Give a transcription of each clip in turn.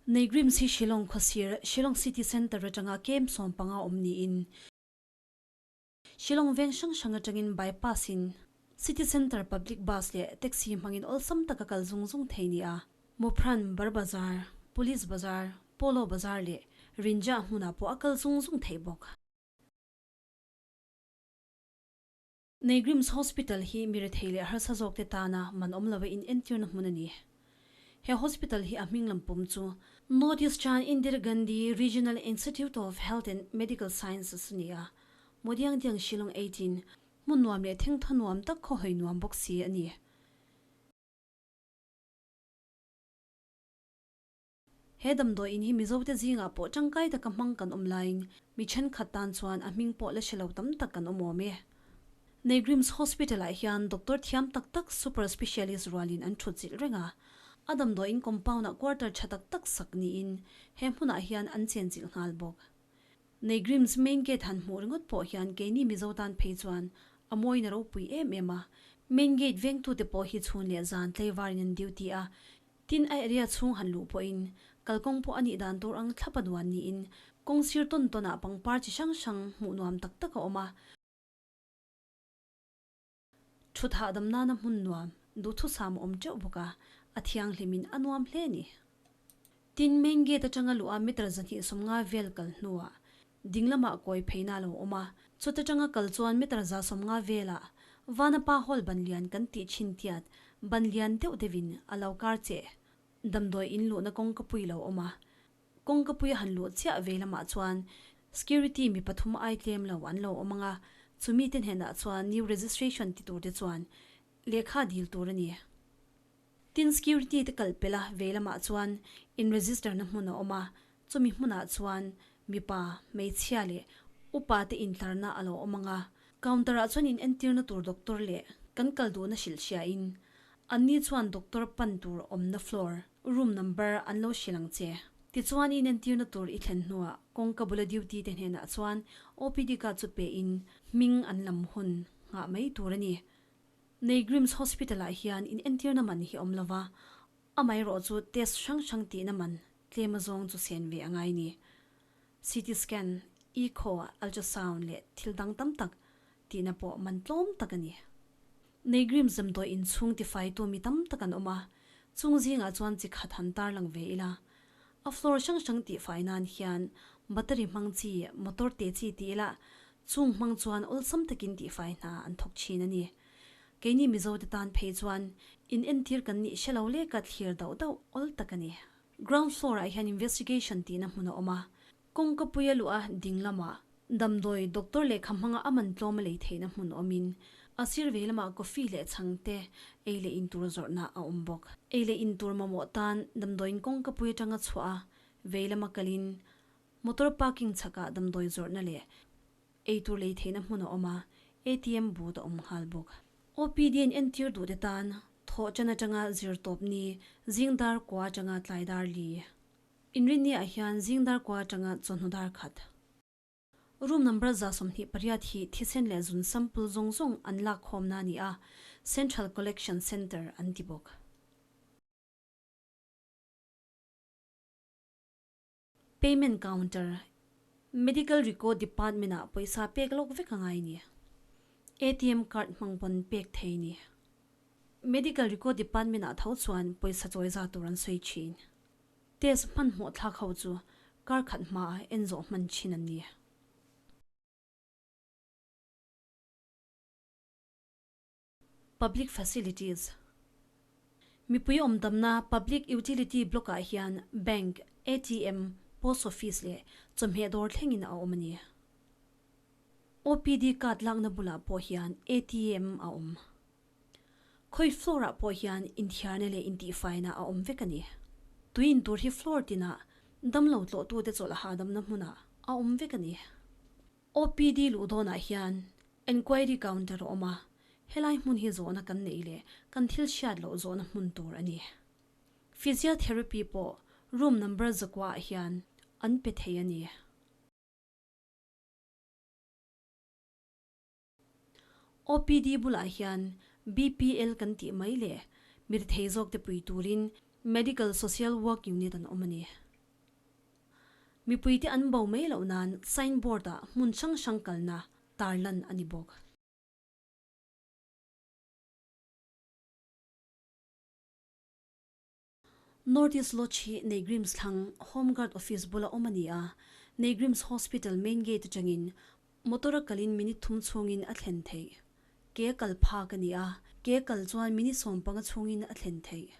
Neigrims hi Shillong khawsir, Shillong City Centre atanga kem 15 awm niin, Shillong veng hrang hrang atangin bypass in City Centre public bus leh taxi hmangin awlsam taka kal zung zung thei ni a. Mawphran, Bar Bazar, Police Bazar, Polo Bazar leh Rinja hmunah pawh a kal zung zung theih bawk. Neigrims Hospital hi mi rethei leh harsa zawkte tana man awm lova in entirna hmun a ni. He hospital hi a hming lam pum chu North Eastern Indira Gandhi Regional Institute of Health and Medical Sciences a ni a, Mawdiang Diang Shillong 18, hmun nuam leh thengthaw nuam tak khaw hawi nuam bawk si a ni. He damdawi in hi Mizote zingah pawh tangkai taka hmang kan awm laiin mi thenkhat tan chuan a hming pawh la hre lo tam tak kan awm awm e. Neigrims Hospital ah hian doctor thiam tak tak super specialist rualin an thut zilh reng a, a damdawi in compound ah quarter tha tak tak sak niin he hmunah hian an chenchilh nghal bawk. Neigrims main gate han hmuh ringawt pawh hian keini Mizo tan phei chuan a mawina ropui em em a, main gate vengtute pawh hi chhun leh zan tleivarin an duty a, Tin, a area chhung han luh pawhin kalkawng pawh a nih dan tur ang thlap a duan niin kawng sir tawn tawnah pangpar chi hrang hrang hmuh nuam tak tak a awm a. Thut hahdam nana hmun nuam duhthusam a awm teuh bawk a, a thianghlimin a nuam hle a ni. Tin, main gate atanga luh a meter 250 vel kal hnuah ding lamah kawi pheina a lo awm a, chawt atanga kal chuan meter 150 velah Vanapa Hall ban lian kan tih thin tiat ban lian deuh deuhin a lo kar che. Damdawi in luhna kawngka pui lo awm a, kawngka pui a han luh chiah ve lamah chuan security mi pathum ai tlem lo an lo awm ang a, chumi te hnenah chuan new registration ti tur te chuan lehkha dil tur a ni. Tin security te kal pel a vei lamah chuan in register na hmun a awm a, chumi hmunah chuan mipa, hmeichhia leh upa te intlarna a lo awm ang a, counter ah chuan in entirna tur doctor leh kan kal duhna hrilh hria in anni chuan doctor pan tur awmna floor, room number an lo hrilh ang che. Tichuan in entirna tur i thlen hnuah kawngka bula duty te hnenah chuan OPD card chu pe in hming an lam hun nghah mai tur a ni. Neigrims Hospital ah hian in entirna man hi awm lova, amaherawh chu test hrang hrang tihna man tlem azawng chu sen ve a ngai ni. CT scan, echo, ultrasound leh thil dang tam tak tihna pawh man tlawm tak a ni. Neigrims damdawi inchhung tifaitu mi tam tak an awm a, chung zingah chuan chi khat han tarlang ve ila. A floor hrang hrang tihfai nan hian battery hmang chi, motor te chi ti ila Chung hmang chuan awlsam takin tihfai hna an thawk thin a ni. Keini Mizote tan phei chuan in entir kan nih hre lo leka thlir dauh dauh awl tak a ni. Ground floor ah hian investigation tihna hmun a awm a, kawngka pui a luh a ding lamah damdawi doctor lehkha hmanga a man tlawm a lei theihna hmun awmin a sir vei lamah coffee leh chhang te ei leh in tur zawrhna a awm bawk. Ei leh in tur mamawh tan damdawiin kawngka pui atanga chhuah a vei lama kalin Motor parking chhakah damdawi zawrhna leh eitur lei theihna hmun a awm a, ATM booth a awm nghal bawk. OPD an entir duhte tan thawh chan atanga zir tawp ni zing dar kua atanga tlai dar li. Inrinni ah hian zing dar kua atanga chawhnu dar khat. Room number 128 hi thisen leh zun sample zawng zawng an lak khawmna a ni a, Central Collection Centre an ti bawk. Payment counter, Medical record department ah pawisa pek lawk vek a ngai ni. ATM card hmang pawn pek thei ni. Medical record department ah tho chuan pawisa chawi za tur an sawi thin. Test hmanhmawh thlak ho chu kar khat hma a en zawh hman thin an ni. Public facilities, Mipui awmdamna Public Utility Block-ah hian Bank, ATM, Post Office leh chawhmeh dawr thlengin a awm a ni. OPD card lakna bulah pawh hian ATM a awm. Khawi floor-ah pawh hian inthiarna leh intihfaina a awm vek a ni. Tui intur hi floor tinah damlo tlawhtute chawlh hahdamna hmunah a awm vek a ni. OPD luh dawnah hian enquiry counter a awm a, helai hmun hi zawhna kan neih leh kan thil hriat loh zawhna hmun tur a ni. Physiotherapy pawh room number zakua ah hian an pe thei a ni. OPD bulah hian BPL kan tih mai leh mirethei zawkte pui turin Medical Social Work Unit an awm a ni. Mipuite an bo mai loh nan sign board ah hmun hrang hrang kalna tarlan a ni bawk. North East Lodge hi Neigrims thlang Home Guard Office bula awm a ni a, Neigrims Hospital main gate atangin motor a kalin minute thum chhungin a thlen theih. Ke kal phak a ni a, ke kal chuan minute 15 chhungin a thlen theih.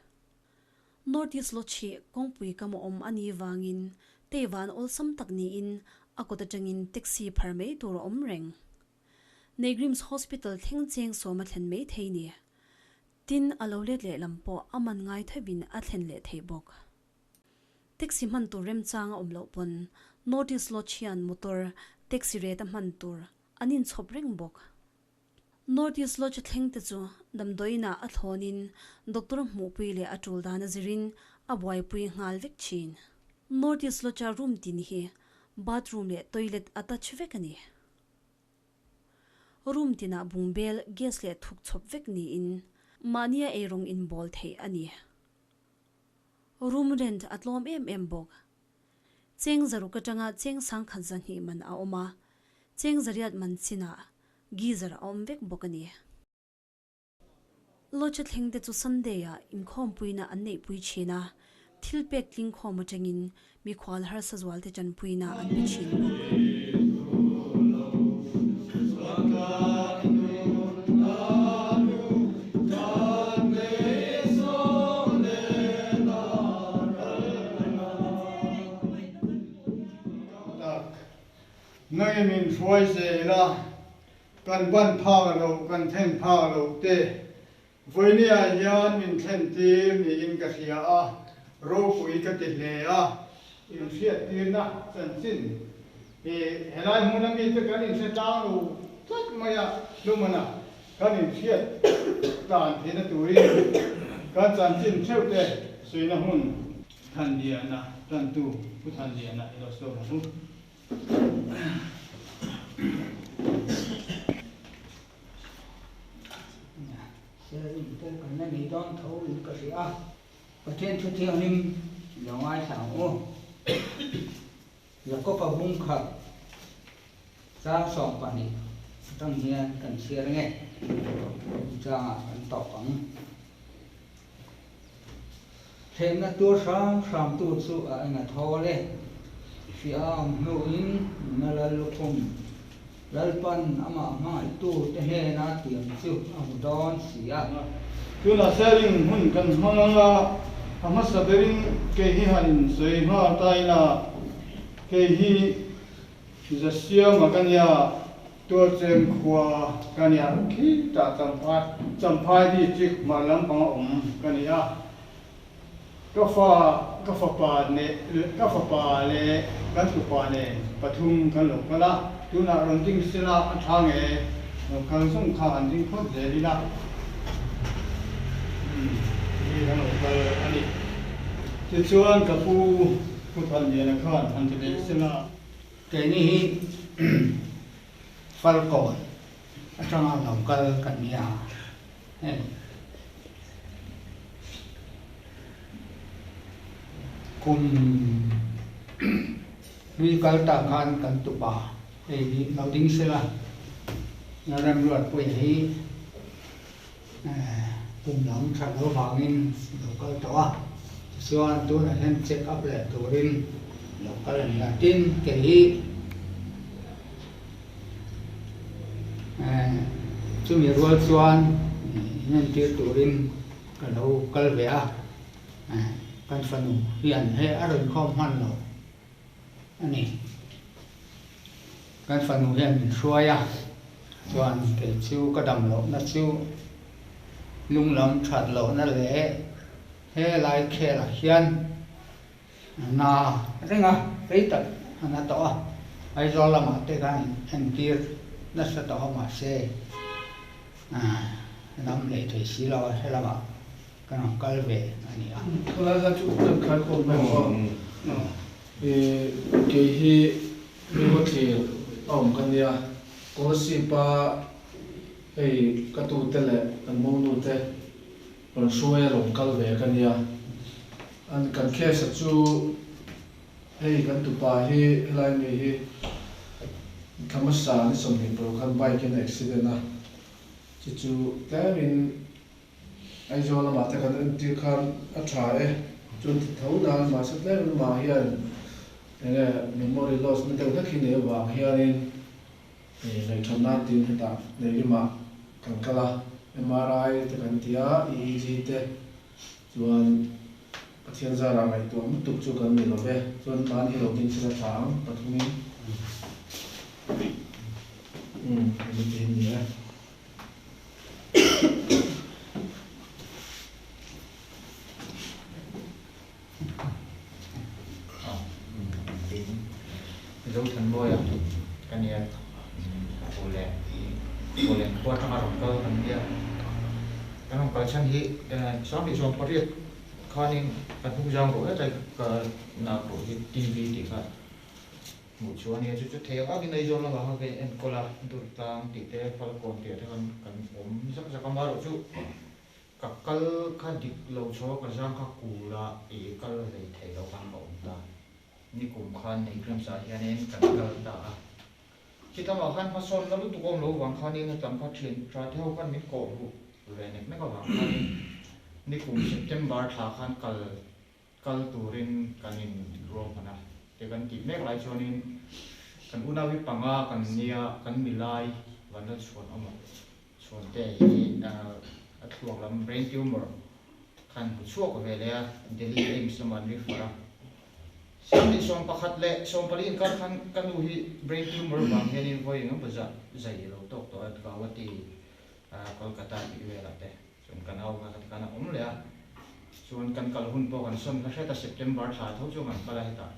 North East Lodge hi kawngpui kam a awm a nih vangin teivan awlsam tak niin a kawt atangin taxi phar mai tur a awm reng. Neigrims Hospital thleng cheng sawm a thlen mai thei ni. Tin, a lo let leh lam pawh a man ngai thovin a thlen leh theih bawk. Taxi hman tur remchang a awm loh pawn North East Lodge hian motor taxi rate a hman tur an inchhawp reng bawk. North East Lodge thleng te chu damdawiinah a thlawnin doctor hmuhpui leh a tul dan a zirin a buaipui nghal vek thin. North East Lodge-a room tin hi bathroom leh toilet attach vek a ni. Room tinah bungbel, gas leh thuk chhawp vek niin mahnia eirawng inbawl theih a ni. Room rent a tlawm em em bawk. Cheng zaruk atanga cheng sangkhat 200 man a awm a, cheng zariat man chinah geyser a awm vek bawk a ni. Lodge thleng te chu Sunday ah inkhawmpuina an neihpui thin a, thil pek tling khawm atangin mikhual harsa zual te tanpuina an pe thin bawk. Tak nangin min hruai zel a, kan ban phak loh, kan thlen phak loh te vawinia hian min thlen tir niin ka hria a, ropui ka ti hle a. Inhriattirna chanchin hi helai hmuna mite kan inhre tlang lo tlat mai a, hlumana kan inhriat tlan theihna turin kan chanchin theuhte suina hmun Thanliana tantu Pu Thanliana i lo sawm ang u. Sharing pawh kan la nei dawn tho in ka hria a, Pathian thu thianghlim lo ngaithla ang u. Jakob-a bung khat chang 12 atang hian kan chhiar nge changah kan tawp ang. Thlemna tur hram hram tu chu a eng a thawl e. Hria a awm hnuin nuna lal lukhum Lalpan amah hmangaihtu te hnena tiam chu a hmu dawn si a. Tunah sharing hun kan hmang ang a, a hmasa berin kei hi han insawi nghal ta ila, kei hi Zasiama ka nia, Tualcheng khua ka nia, khitah Champhai, Champhai district hmar lampanga awm ka ni a. Ka fa, ka fapa ne, ka fapa leh kan tupa nen pathum kan lo kal a, tunah rawn ding sela a tha nge, lo kal zawng kha han ding phawt zel ila, umm, hi kan lo kal a ni. Tichuan ka pu Pu Thanliana khan han ti leh sela. Keini hi Falkawn atanga lo kal kan ni a, hei kum hlui kal ta khan kan tupa hei hi lo ding sela, Lalremruatpuia hi Kum lam that loh vangin lo kal tawh a, tichuan tunah hian check up leh turin lo kal a ni a, tin kei hi chumi rual chuan inentir turin ka lo kal ve a, kan fanu hian hei a rawn khawm hman lo a ni. Kan fanu hian min hruai a, chuan kei chu ka dam lohna chu lunglam that lohna leh helai khelah hian a na reng a, rei tak a na tawh a, Aizawl lamah te khan entir nasa tawh a mahse lam leh thei si lo a helamah kan rawn kal ve a ni a. Khawlai kha chu kan khai khawm mai maw? Kei hi Miwatlir a awm ka nia, Kawlsip-a hei ka tute leh kan monu te rawn hruai a rawn kal ve ka nia. An kan case-a chu Hei kan tupa hi helai mi hi thla hmasa ni 24 khan bike in a accident a, chu chu tlemin Aizawl lamah te kan entir khan a tha e, chuan ti tho nan mahse tlemin amah hian enge memory loss na deuh hlek hi nei avang hianin Ngaihṭhat nan tiin hetah Neilimah kan kal a, MRI te kan ti a, EEG te chuan Pathian zarah ngaihtuah lutuk chu kan ni lo ve, chuan mahni lo ding sela tha ang pathumin umm hemi te hi ni e. Zothanmawia ka nia Awle Awle khua atanga rawn kal kan nia kan rawn kal chhan hi 2018 khanin ka hnungzang rawh hlek ka nak rawh hi TV tih kha hmuh chhuah a nia chu chu thei ang angin Aizawl lamah khan ka enkawl a Durtlang tih te Falkawn tih ah te khan kan awm zak zak a amaherawhchu Ka kal kha dik lo chho a, ka zang kha kul a, i kal hlei thei lo khan ka awm ta. Nikum khan Neigrams ah hianin kan kal ta a. Khitamah khan hmasawnna lutuk awm lo vang khanin hetam kha thian tha te ho khan min kawh hmuh ve nek nek avang khanin nikum September thla khan kal kal turin kan in ruahman a. Te kan tih mek lai chuanin kan unau hi panga kan nia kan milai vanlalchhuan awm a. Chhuante hi a thluak lam brain tumor khan hmu chhuak ve leh a, Delhi AIIMS lamah an refer a. 2011 leh 14 inkar khan ka nu hi brain tumor vang hianin vawi engemaw zah zai a lo tawk tawh a, Guwahati, Kolkata tih velah te chuan ka nau kha khati khan a awm leh a. Chuan kan kal hun pawh kan sawn hla hret a, September thla tho chuan kan kal a hetah.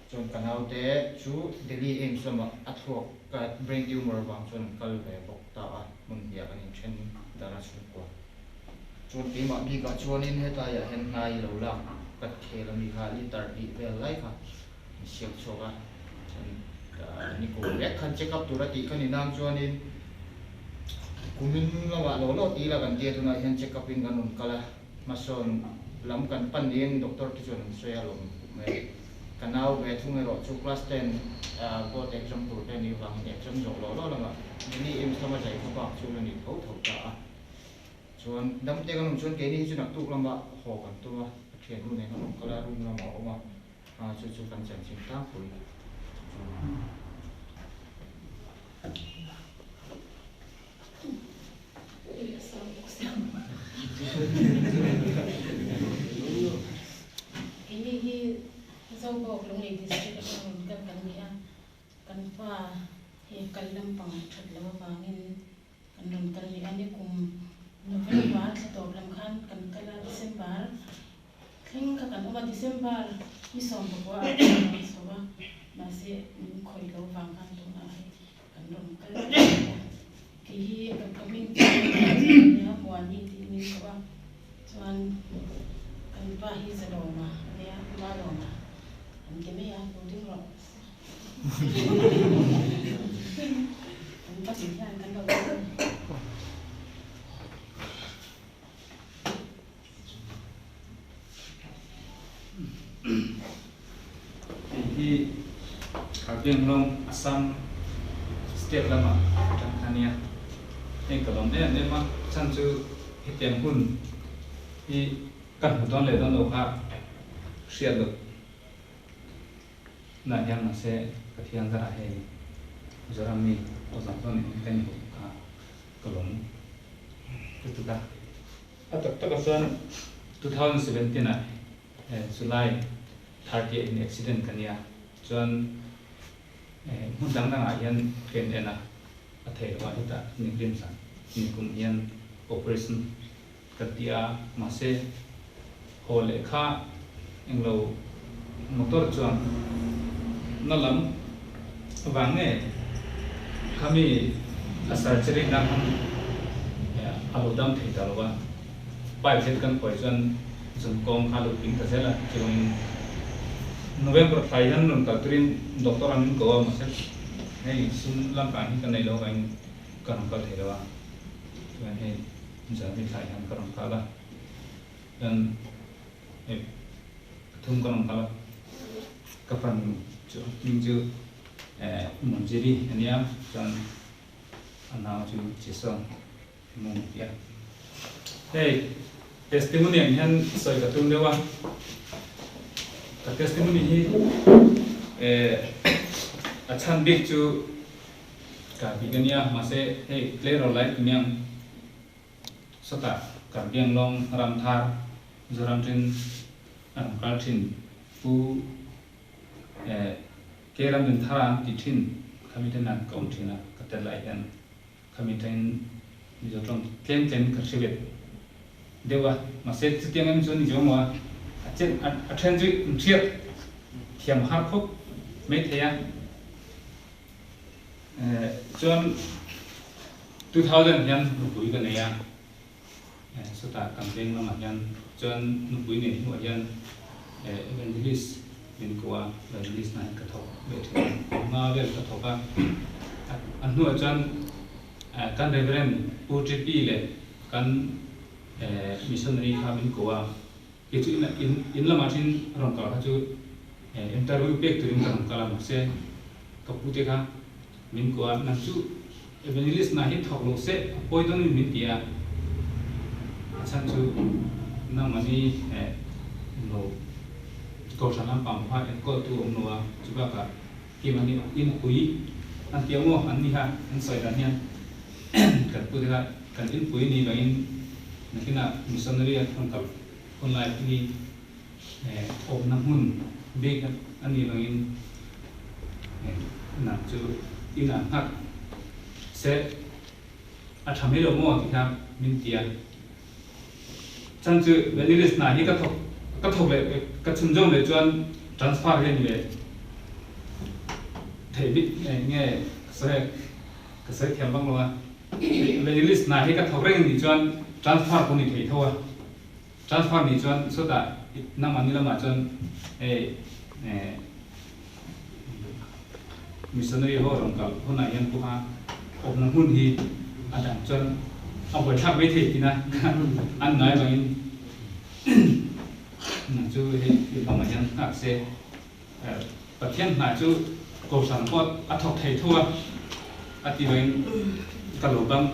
Chuan ka naute chu Delhi AIIMS lamah a thluak ka brain tumor vang chuan an kal ve bawk ta a, hmun hniah kan inthen dar a chhungkua. Chuan keimah bikah chuanin hetlaiah hian hnai lo lak ka khel ami kha liter hnih vel lai kha an siam chhuak a, chuan nikum vek khan check up tura tih ka ni nang chuanin kumin lamah lo lo ti ila kan tia tunah hian check up in kan rawn kal a. Hmasawn lam kan pan niin doctor te chuan an sawi a lawm mai a. Ka nau ve thung erawh chu class 10 board exam tur te a nih vangin exam zawh loh loh lamah Delhi AIIMS lama zai khaw bak chu la ni tho tho ta a. Chuan damte kan awm chuan keini hi chu naktuk lama haw kan tum a, ka thiannu nen kan awm kal a, room lamah a awm a, chu chu kan chanchin tlangpui chu a ni. Keini hi Zobawk Lunglei District atanga rawn kal kan ni a, kan pa hi kal lampang that loh avangin kan rawn kal ni a, nikum November thla tawp lam khan kan kal a, December thleng kha kan awm a, December ni 19 ah kan rawn chho a, mahse min khawih loh vang khan tunah hei Kan rawn kal leh a, kei hi ka hming chu nia Muani tih min koh a, chuan kan pa hi Zalawma a nia, Malawma an ti mai a, lo ding rawh. Kan pahnih hian kan lo ding a ni. Hei hi Karbianglong Assam state lama atang kha nia. Heng ka lawm em em a, chhan chu hetiang hun hi ka hmu dawn leh dawn lo kha hriat loh na hian mahse Pathian zarah hei Mizoram mi aw zawng zawng nen hian ka inhmu kha ka lawm lutuk a. A tak takah chuan 2017 ah July 30 ah in accident ka nia chuan hmun dang dangah hian ka in en a, a thei lo a hetah Nigrims ah nikum hian operation kan ti a mahse haw leh kha englo motor chuan na lam vang nge khami a surgery na khan a lo dam thei ta lo a, pipe zet kan khawi chuan zun kawng kha a lo ping ta zel a, chuvangin November thlai hian rawn kal turin doctor an min ko a mahse hei sum lampang hi ka nei lo avangin ka rawn kal thei lo a, chuan hei January thlai hian ka rawn kal a, chuan hei pathum ka rawn kal a. Ka fanu chu hming chu Munjiri a nia, chuan a nau chu Chisong Mung a ti a. Hei testimony ang hian sawi ka tum deuh a, ka testimony hi a chhan bik chu ka bik a nia, mahse hei Clear Light timiang Sawtah Karbianglawng Ramthar Zoram ṭin a rawn kal ṭhin Pu Ke Ramdinthara an ti ṭhin khami ten a ka awm ṭhin a, ka tel lai hian khami ṭangin Mizo ṭawng tlem tlem ka hre vet deuh a, mahse chutiang em chu ni zo maw a, a chen a ṭhen chu inhriat thiam har khawp mai thei a. Chuan 2000 hian nupui ka nei a, sawtah kan veng lamah hian chuan nupui nei hnuah hian evangelist min ko a, evangelist hna hian ka thawk ve thin a, kum nga vel ka thawk a, a hnuah chuan kan Reverend Pu Tripi leh kan missionary kha min ko a, Kei chu in lamah thin rawn kal kha chu interview pek turin ka rawn kal a, mahse ka pute kha min kuah a, nang chu evangelist hna hi thawk lo se a pawi dawn in min ti a, a chhan chu nangmahni lo kohhran lampang pawha enkawl tu awm lo a, chu bakah keimahni inpui an ti ang aw an ni kha an sawi dan hian kan pute kha Kan inpui ni bangin nakinah missionary an rawn kal hun lai hi awmna hmun bik a nih bangin nang chu inah nghak se a tha mai lo maw ti kha min ti a. Chan chu Venilis hna hi ka thawk ka thawk leh ka chhunzawm leh chuan transfer hi a ni leh theih bik nge ka sawi ka sawi thiam vak lo a. Evangelist hna hi ka thawk reng anih chuan transfer pawh ni thei tho a, transfer nih chuan sawtah nangmahni lamah chuan hei missionary ho rawn kal hunah hian pawha awmna hmun hi a dang chuan a buaithlak mai thei tina an ngai vangin nang chu hei lamah hian nghak se. Pathian hna chu Kohhran pawh a thawk thei tho a, a ti loin ka lo bang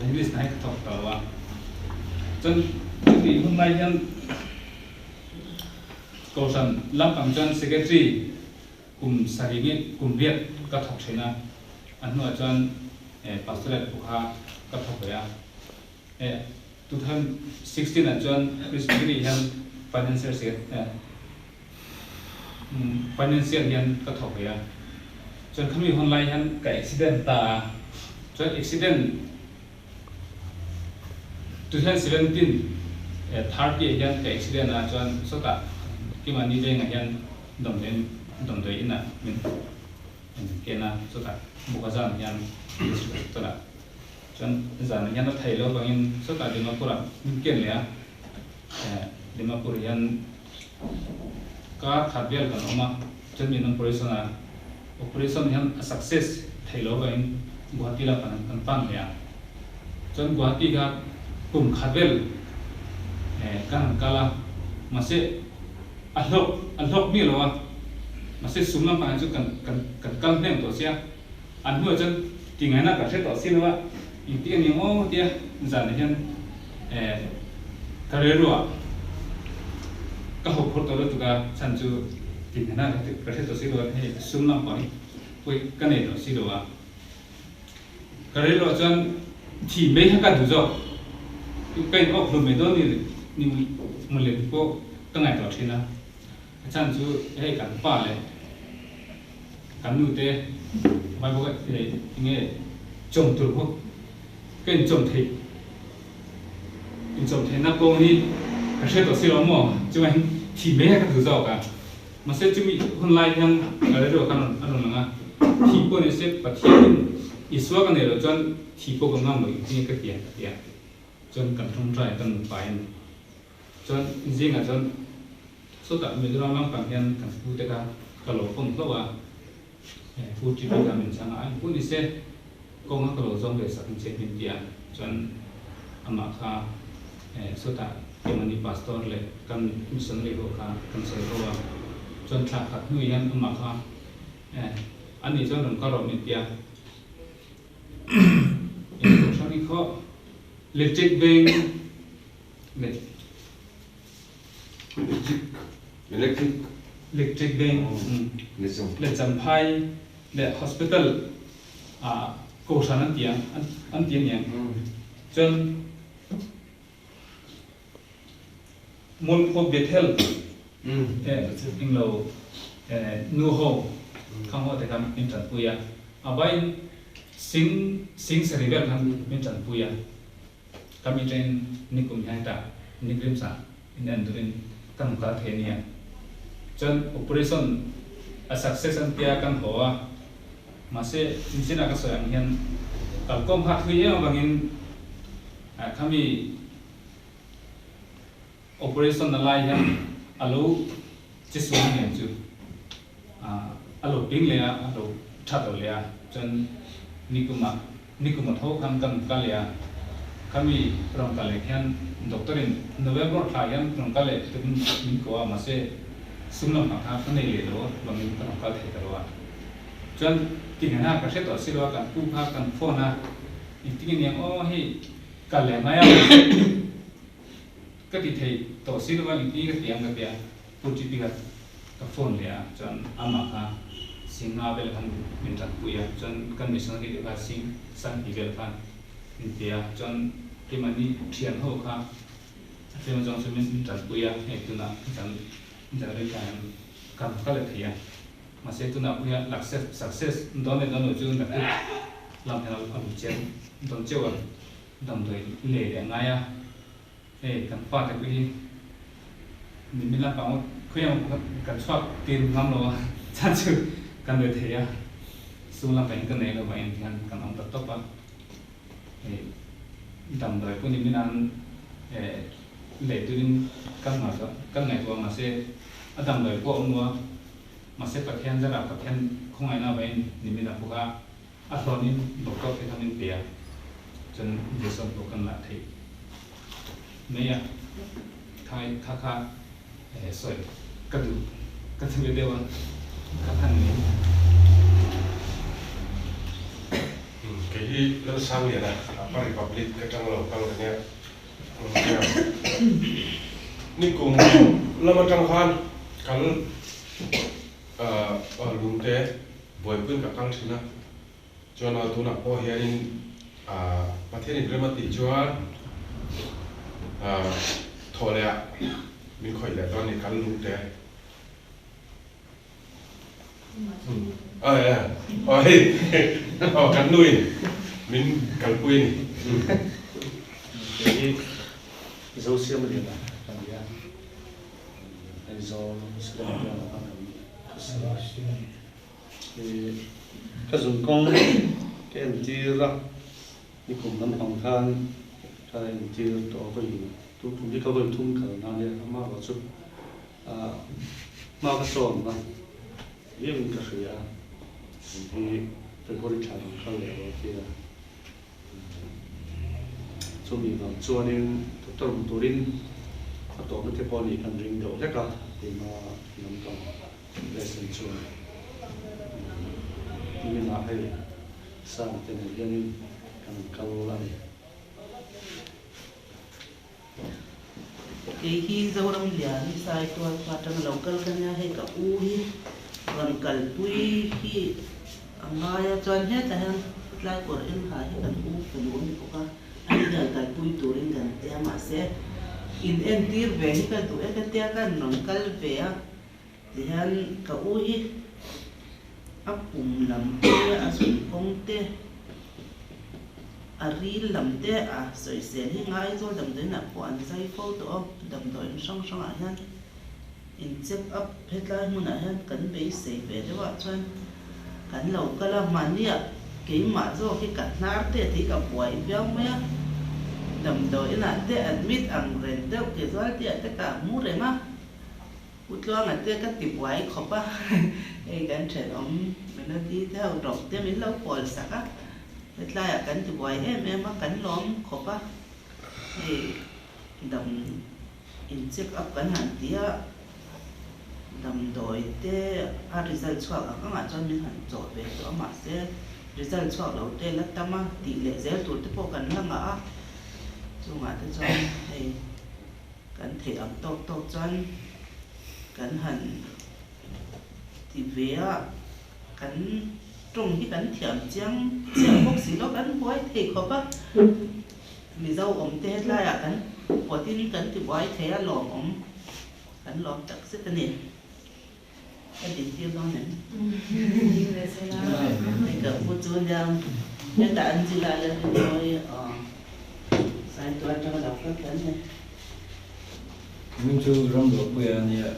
English hna hi ka thawk ta lo a. Chuan chutih hun lai hian Kohhran lampang chuan Secretary kum sarih nge kum riat ka thawk thin a, a hnuah chuan Pastorate pawh kha ka thawk ve a. 2016 ah chuan Presbytery hian financial financial hian ka thawk ve a, chuan khami hun lai hian ka accident ta a, chuan accident 2017 30 ah hian ka accident a, chuan sawtah Kimani vengah hian damdawi damdawi inah min ken a, chutah Bukazan hian district hospital ah. Chuan zanah hian a thei lo vangin sawtah Dimapur ah min ken leh a, Dimapur hian kar khat vel kan awm a, chuan min operation a, operation hian a success thei lo vangin Guwahati lam kan kan pan leh a, chuan Guwahati kha kum khat vel kan han kal a, mahse a hlawk a hlawk miah lo a, mahse sum lampang hi chu kan kan kan kal hnem tawh sia. An hnuah chuan ti ngaihna ka hre tawh si lo a, engtik a ni ang aw tia zanah hian ka rilruah ka haw phur tawh lutuk a, chhan chu ti ngaihna ka hre tawh si lo a, hei sum lam pawh hi pawi ka nei tawh si lo a. Ka rilruah chuan thi mai kha ka duh zawk, ka in awk hlum mai dawn ni mawle pawh ka ngaihtuah thin a, a chhan chu hei kan pa leh Kan nu te vai bawk e enge chawm tur bawk ka in chawm theih in chawm theih na kawng hi ka hre tawh si lo maw chuan thi mai a ka duh zawk a mahse chumi hun lai hian ka rilru ah khan a rawn lang a thi pawh ni se Pathian in Isua ka neih loh chuan thi pawh ka ngam loh engtin nge ka ti ang ka ti a chuan kan tawngtai kan nupa in Chuan zingah chuan sawtah Mizoram lampang hian kan pu te kha ka lo phone hlauh a, pu TP kha min chhang a, pu ni se kawng a ka lo zawng ve sak ang che min ti a, chuan amah kha sawtah Kemani pastor leh kan missionary ho kha kan sawi ho a. Chuan thla khat hnu hian amah kha eh ani chuan rawn kal rawh min tia. Eng hrang i khaw Electric Veng leh Electric Electric Veng leh Champhai leh Hospital ah Kohhran an ti ang an ti aniang chuan Mualpho Bethel englo nu ho khang ho te khan min tanpui a, a vaiin sing sing sarih vel khan min tanpui a, ka mi tengin nikum hian hetah Nigrimsa in en turin ka hmu kal thei ania. Chuan operation a success an tia kan haw a, mahse nichinah ka sawi ang hian kalkawm kha thui em avangin khami Operation na lai hian a lo che sual nen chu a lo ping leh a, a lo tha lo leh a, chuan nikuma nikuma tho khan kan kal leh a, khami rawn kal leh khian doctor in November thla hian rawn kal leh turin min ko a, mahse sum lam kha ka nei leh lo a, vangin ka rawn kal thei ta lo a, chuan tinghana ka hre tawh si lo a, kan pu kha kan phone a, engtin nge niang aw hei kal leh mai a. Ka ti thei tawh si lo a, engtin ka ti ang ka ti a, Pu Chipi kha ka phone leh a, chuan amah kha Singha vel khan min tanpui a, chuan kan missionary te kha Sing Sanghi vel khan min pe a, chuan keimahni thian ho kha a tlem zawng chu min tanpui a, hei tunah kan January thla hian kan kal leh thei a, mahse tunah pawh hian success dawn leh dawn lo chu naktuk lam hian a lu chiang dawn cheu a. Damdawi lei leh ngai a, hei kan fate pawh hi nimin lampang khawi ang pawh kan chhuak tir ngam lo a, chhan chu kan reh thei a, sum lampang in ka nei lo vangin tihian kan awm ta tawp a, hei damdawi pawh nimin an lei turin kan ngaihtuah kan ngaihtuah mahse a damdawi pawh a awm lo a, mahse Pathian zara Pathian khawngaihna vangin nimin a puk a. A hlawnin doctor te kha min pe a, chuan injection pawh kan lah theih mai a, khai kha kha sawi ka duh ka ti ve deuh a, ka than mai. Kei hi Lalsangliana, Upper Republic atang lo kal ka nia. Nikum lam atang khan kal lungte buaipuiin ka kal thin a, chuan a tunah pawh hianin Pathianin rem a tih chuan thawh leh ah min khawih leh dawn a ni kal lungte. Aw hei aw kan nuin min kalpui a ni. Kei hi Zosiamliana ka ni a. Aizawl Muslim bial ah kan thusawi a. Ka zun kawng ka entir a, nikum lampang khan ka entir tawh a vawi tu tum hi ka vawi thum kalna ania, amaherawh chu hma ka sawnna viauin ka hria a, tun hi February thla rawn kal leh rawh a ti a, Chumi vang chuanin doctor hmu turin a tawpna te pawh nih kan ring deuh hlek a, keima lampang lesson chuan niminah hei Sanga te nen hianin kan kal a ni. Kei hi Zoram Lian hi Saitual khua atanga lo kal ka nia, hei ka u hi rawn kalpui hi a ngai a, chuan hetah hian tlai kawr eng ha hi kan u fanu a ni bawk a, ani hian kalpui turin kan ti a, mahse in entir ve hi ka duh e ka tia kan rawn kal ve a, tihian ka u hi a pum lam te a zun kawng te A ril lam te a sawisel hi Ngaizawl damdawiinah pawh an zai fo tawh a, damdawiin hrang hrangah hian in check up hetlai hmunah hian kan beisei ve deuh ah chuan kan lo kal a, mahniah keimah zawk hi ka hnar te tih ka buai viau mai a, damdawiinah te admit ang reng deuh casualty ah te ka hmu reng a. U Tluanga te ka ti buai khawp a, hei kan thenawm Melody te ho rawk te min lo pawl sak a, hetlaiah kan ti buai em em a, kan lawm khawp a, hei dam in check up kan han ti a, Damdawi te a result chhuak ang angah chuan min han chawh ve tawh a, mahse result chhuak lo te la tam a, tih leh zel tur te pawh kan la ngah a, chungah te chuan hei kan theih ang tawk tawk chuan kan han ti ve a, kan tawng hi kan thiam chiang chiah bawk si lo, kan buai thei khawp a, Mizo awm te hetlaiah kan pawtin kan ti buai thei a lawmawm. Kan lawm tak zet a ni. Ka din tir dawn em? Hei ka u chu nia hetah Angela la rin mawi aw Saitual atanga lo kal kan ni. Min chu Ramluahpuia nia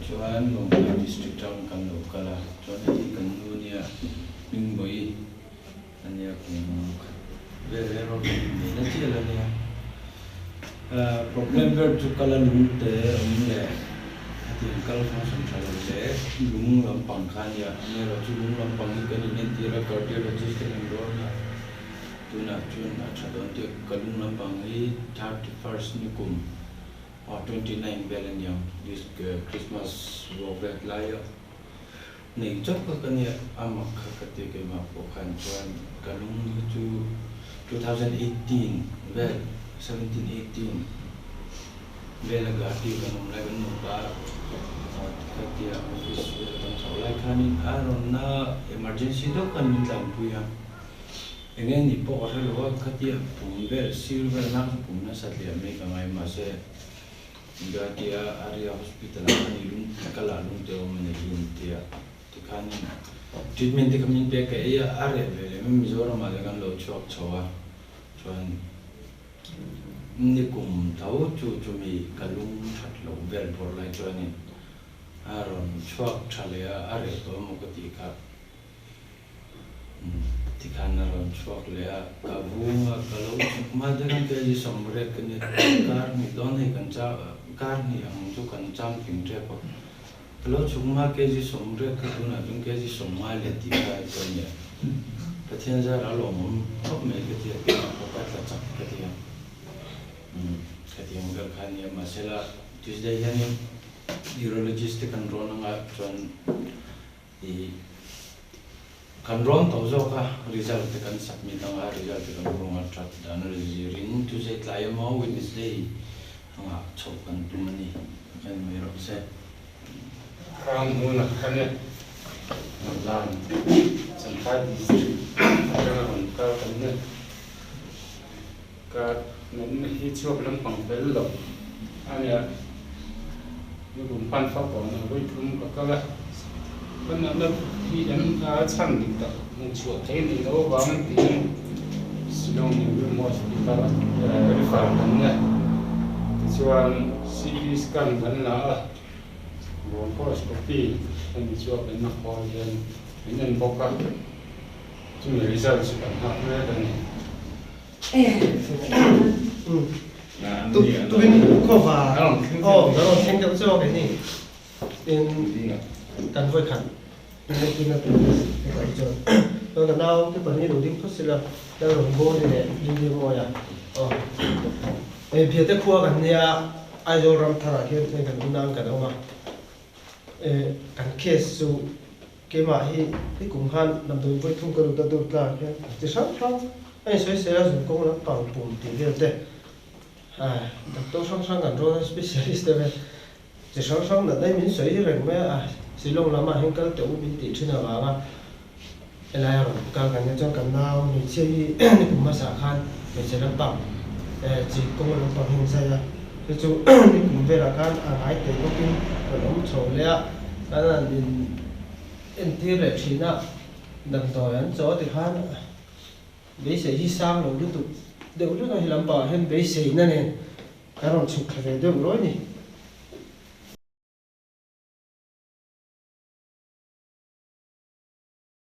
chuan Lawngtlai District atang kan lo kal a, chuan hei hi kan nu nia Hmingbawi a nia kum khat vel erawh kan innei na chiah a nia. Problem ber chu kal a lung te awm leh hetiang kal function tha lo leh lung lampang kha a nia. Amaherawhchu lung lampang hi kan inentir a cardiologist te kan rawn a, tunah chuan a tha dawn tih ka lung lampang hi 31st ni kum 29 vel a niang this Christmas vuak vet laia Nei chauh kha ka nia, a mak kha ka ti keimah pawh khan chuan ka lung hi chu 2018 vel, 17, 18 vela Guwahati kan awm lai kan nupa kha tia office vel kan chhoh lai khanin a rawnna emergency deuh khan min tlanpui a, enge ni pawh ka hre lo a, khatia pum vel sir vel nak chu pum nasa tliah mai ka ngai mahse Guwahati a Arya Hospital ah khan i lung ka lah lung te awm a nei hi an ti a, tikhan treatment te kha min pek ka ei a, a reh ve leh mai Mizoram ah te kan lo chhuak chho a, chuan nikum tho chu chumi ka lung that loh vel bawrh lai chuanin a rawn chhuak tha leh a, a reh tawh emaw ka tih kha. Tikhan a rawn chhuak leh a, ka vung a, ka lo chhuk hma te khan kg 80 ka nia, kar hnih dawn hei kan cham, kar hnih ang chu kan cham tling tep a, ka lo chhuk hma kg 80 kha tunah chuan kg 50 leh tih kha ka nia, Pathian zar a lawmawm khawp mai ka ti a, tunah pawh ka tla chak ka ti a, ka ti ang vel kha a nia, mahsela Tuesday hianin urologist te kan rawn anga chuan I kan rawn tawh zawk a, result te kan submit ang a, result te kan rawn a that dan a zirin Tuesday tlai emaw Wednesday anga chhoh kan tum a ni, ka en mai rawh se. Ram hmunah khan e Lan Champhai District atanga rawn kal kan ni. Ka natna hi chhuak lampang fel lo a nia, nikum khan fa kawn a vawi thum ka kal a, ka natna hi em a chhan dik tak hmuh chhuah thei ni lo avangin tiin Shillong New Room Hospital a refer kan nia, tichuan CT scan kan la a, bronchoscopy hemi chu a benna khawl hian min en bawk a. Chumi result chu kan nghak mek a ni. Tukin khawva aw kan rawn thleng deuh chu awk ni tin kan vawi khat inneihna tur hetah hi chuan chuan ka nau te pahnih lo ding phawt sila lal rawn bawl ni leh Lily Mawia aw hei Biate khua kan nia Aizawl ram tharah hian hei kan unang kan awm a kan case chu Keimah hi i kum khan damdawi vawi thum ka lut a dut tlak hian ti hrang hrang a insawi sel a zun kawng lampang pum tih vel te ah doctor hrang hrang kan rawn a specialist te vel chi hrang hrang natna hi min sawi reng mai a Shillong lam ah hian kal teh u min tih thin avanga helai a rawn kal kan nia chuan kan nau hmeichhia hi ni kum hmasa khan hmeichhe lampang eh chi kawng lampang hi an zai a chu chu ni kum velah khan a ngai thei bawkin rawn awm chho leh a. Kan han in entir leh thin a, damdawi an chaw ti khan beisei hi sang lo lutuk deuh hlek a, he lampangah hian beiseina nen kan rawn chhuk thla ve deuh ruai ni.